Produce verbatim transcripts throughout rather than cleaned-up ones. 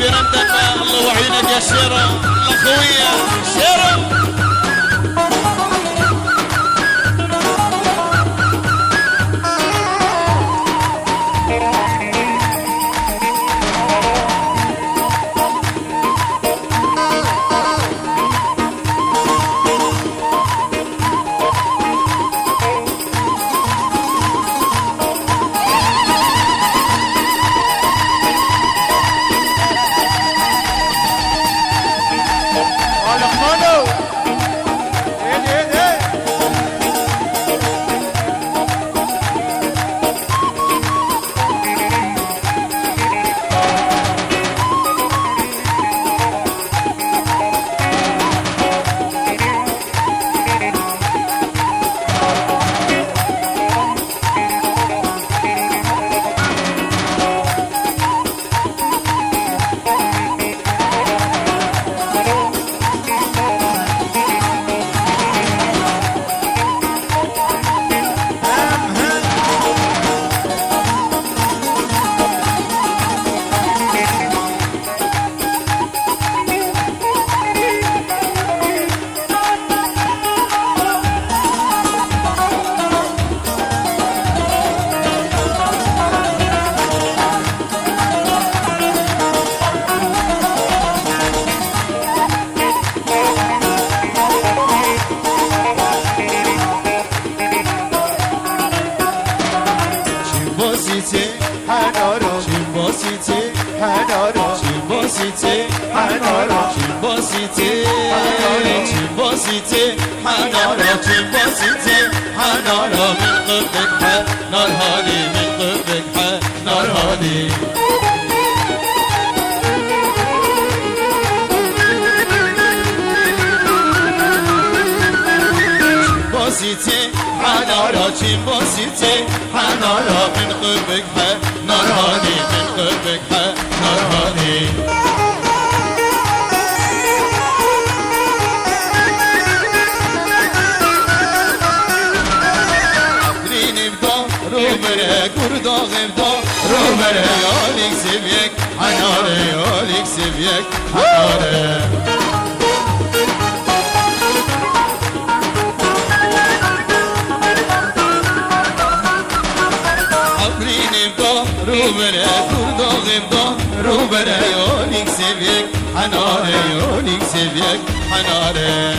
Bêrem te me, Allah wehî neke şêra, Allah xewî ye, şêra. Çimbosîtê, henaro. Çimbosîtê, henaro. Çimbosîtê, henaro. Çimbosîtê, henaro. Çimbosîtê, henaro. Çimbosîtê, henaro. Min qibik he, narhanî, min qibik he, narhanî. Çimbosîtê, henaro. Çimbosîtê, henaro. Min qibik he, narhanî, min qibik he, narhanî. Rînim da, rûbere, kurda, evda, rûbere, yalîk siviyek, henare, yalîk siviyek, henare. Rûbere, kurda, evda, rûbere, yolîk siviyek, henare, yolîk siviyek, henare.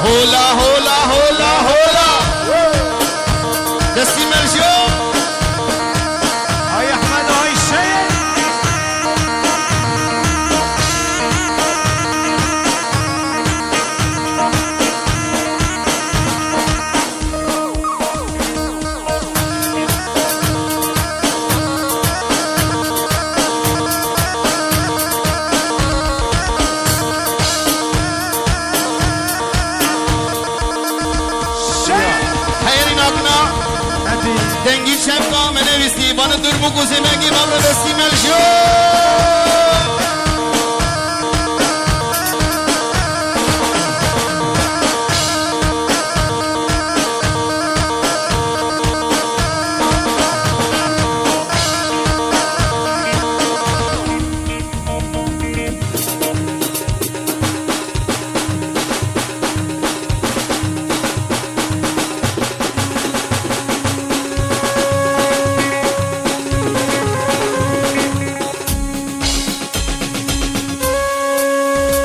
Hola, hola, hola, hola. Destî merciyo. Ay Ahmed, ay Şehir. Dur bu kuzine gibi alın Simel Show.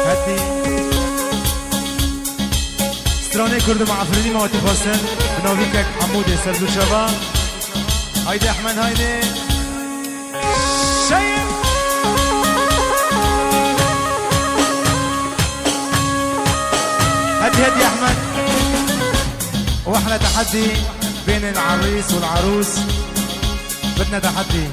Hadi. Stranê Kurdim Afrînî me hatî xwestin. Bi navîkek Hemûdê Serdûşeva. Haydi Ehmed, haydi. Şeye. Hadi, hadi Ehmed. واحنا تحدي بين العريس والعروس. بدنا تحدي.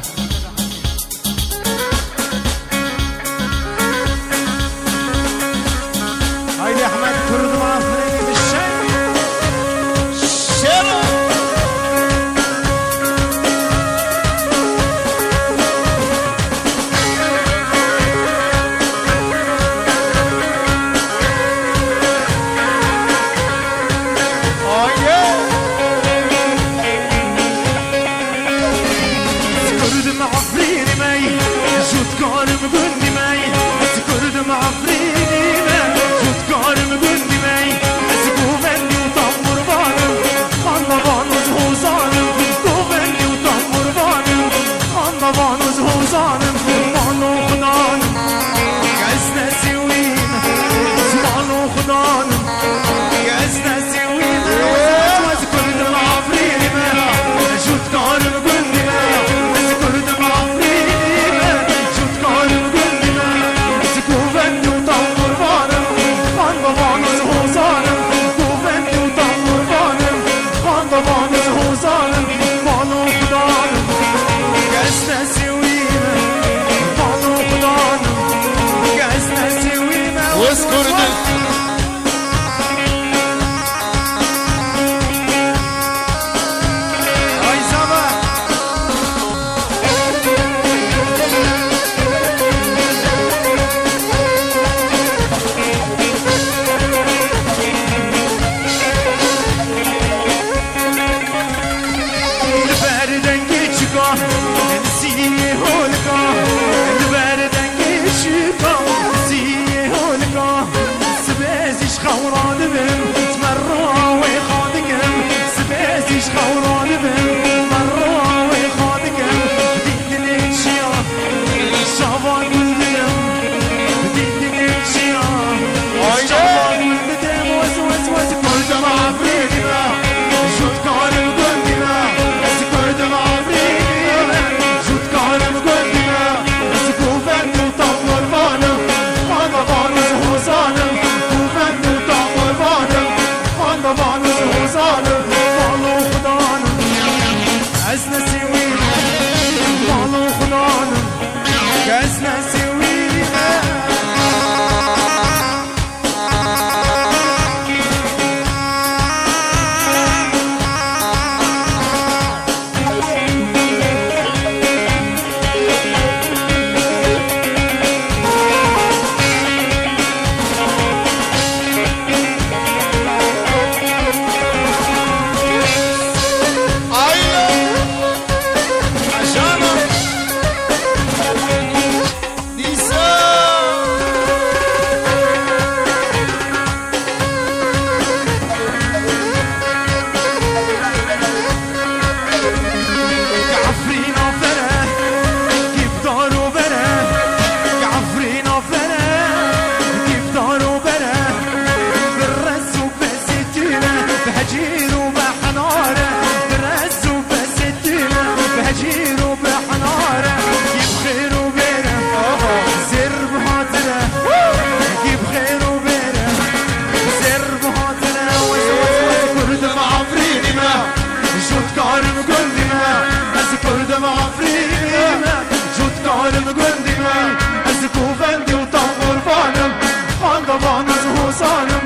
هايدي احمد كردم عفريني بالشن. شنو؟ Kurdim Afrînî me, jût karim gundî me. Ez Kurdim Afrînî me, jût karim gundî me. Ez govendî û tamburvan im, xandevan û hozan im. Govendî û tamburvan im, xandevan û hozan im. Mano xudan, ez nesîwîn, mano xudan, ez nesîwîn. Kurdim Afrînî me, jût karim gundî me. Ez Kurdim Afrînî me, jût karim gundî me. Ez govendî û tamburvan im, xandevan û hozan im. Govendî û tamburvan im, xandevan û hozan im. Mano xudan, ez nesîwîn, mano xudan, ez nesîwîn. Wes Kurdim. Ay zava. Li ber dengê çika, li sînê holika, li ber dengê çika, li sînê holika. Sibê ez ji xew radibim, ji me re wê xwe dikim. Sibê ez ji xew radibim, ji me re wê xwe dikim. Bi dî dilê çiya, şava gul didim. Bi dî dilê çiya, şava gul didim. Wez, wez, wez, Kurdim Afrînî me, jût karim gundî me. Ez Kurdim Afrînî me, jût karim gundî me. Ez govend û tamburvan im, xandevan û hozan im. Govend û tamburvan im, xandevan û hozan im. Mano xudan im, ez nesîwîn im. Mano xudan im, ez nesîwîn im. Bi hecîr û bi henare, bi rez û bi setîne, bi hecîr û bi henare, yî bi xêr û bêre, zêr bi hatine, yî bi xêr û bêre, zêr bi hatine. Wez, wez, wez, Kurdim Afrînî me, jût karim gundî me. Ez Kurdim Afrînî me, jût karim gundî me. Ez govendî û tamburvan im, xandevan û hozan im.